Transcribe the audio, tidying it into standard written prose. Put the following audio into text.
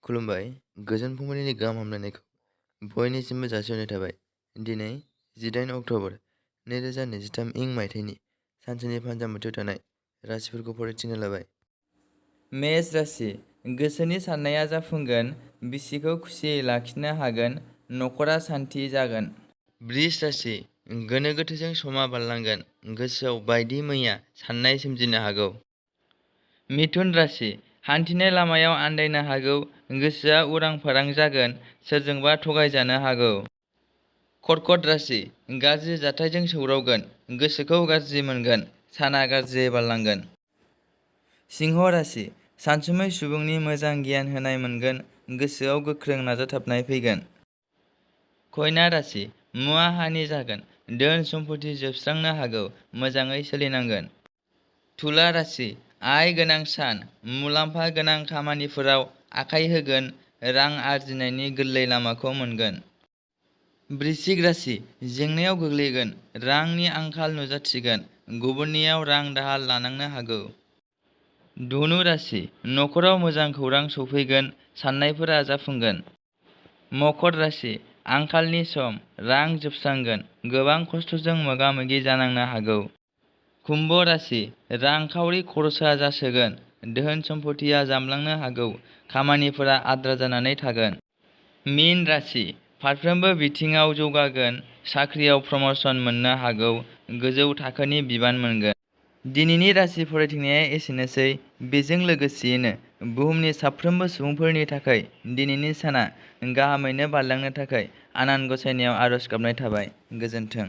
खुलुमबाय। गोजोन फुंबिलिनि गाहाम हामलायनायखौ बयनिसिमबो जासिहरनाय थाबाय। दिनै 18 अक्ट'बर 2023 मायथाइनि सानसेनि फानजामुथियाव थानाय राशिफोरखौ फरायथिनो लाबाय। मेष राशि, गोसोनि साननाया जाफुंगोन, बिसिखौ खुसियै लाखिनो हागोन, नखरा सान्थि जागोन। बृष राशि, गोनो गोथोजों समा बारलांगोन, गोसोआव बायदि मैया साननाय सोमजिनो हागौ। मिथुन राशि, हान्थिनाय लामायाव आन्दायनो हागौ, गोसोआ उरां फारां जागोन, सोरजोंबा थगायजानो हागौ। कर्कट राशि, गाज्रि जाथायजों सौग्रावगोन, गोसोखौ गाज्रि मोनगोन, साना गाज्रि बारलांगोन। सिंह राशि, सानसुमै सुबुंनि मोजां गियान होनाय मोनगोन, गोसोआव गोख्रों नाजाथाबनाय फैगोन। कन्या राशि, मुवा हानि जागोन, धोन सम्फथि जोबस्रांनो हागौ, मोजाङै सोलिनांगोन। तुला राशि, आय गोनां सान, मुलाम्फा गोनां खामानिफोराव आखाइ होगोन, रां आरजिनायनि गोरलै लामाखौ मोनगोन। वृश्चिक राशि, जेंनायाव गोग्लैगोन, रांनि आंखाल नुजाथिगोन, गुबुननियाव रां दाहार लानांनो हागौ। धनु राशि, नखराव मोजां खौरां सफैगोन, साननायफोरा जाफुंगोन। मकर राशि, आंखालनि सम, रां जोबस्रांगोन, गोबां खस्थ'जों मोगा मोगि जानांनो हागौ। कुम्भ राशि, रांखावरि खरसा जासोगोन, धोन सम्फथिया जामलांनो हागौ, खामानिफोरा आद्रा जानानै थागोन। मीन राशि, फारफ्रोमबो बिथिङाव जौगागोन, साख्रियाव प्रम'शन मोननो हागौ, गोजौ थाखोनि बिबान मोनगोन। दिनैनि राशि फरायथिंनाया एसेनोसै। बेजों लोगोसेयैनो बुहुमनि साफ्रोमबो सुबुंफोरनि थाखाय दिनैनि साना गाहामैनो बारलांनो थाखाय आनान गसाइनियाव आरज गाबनाय थाबाय। गोजोन्थों।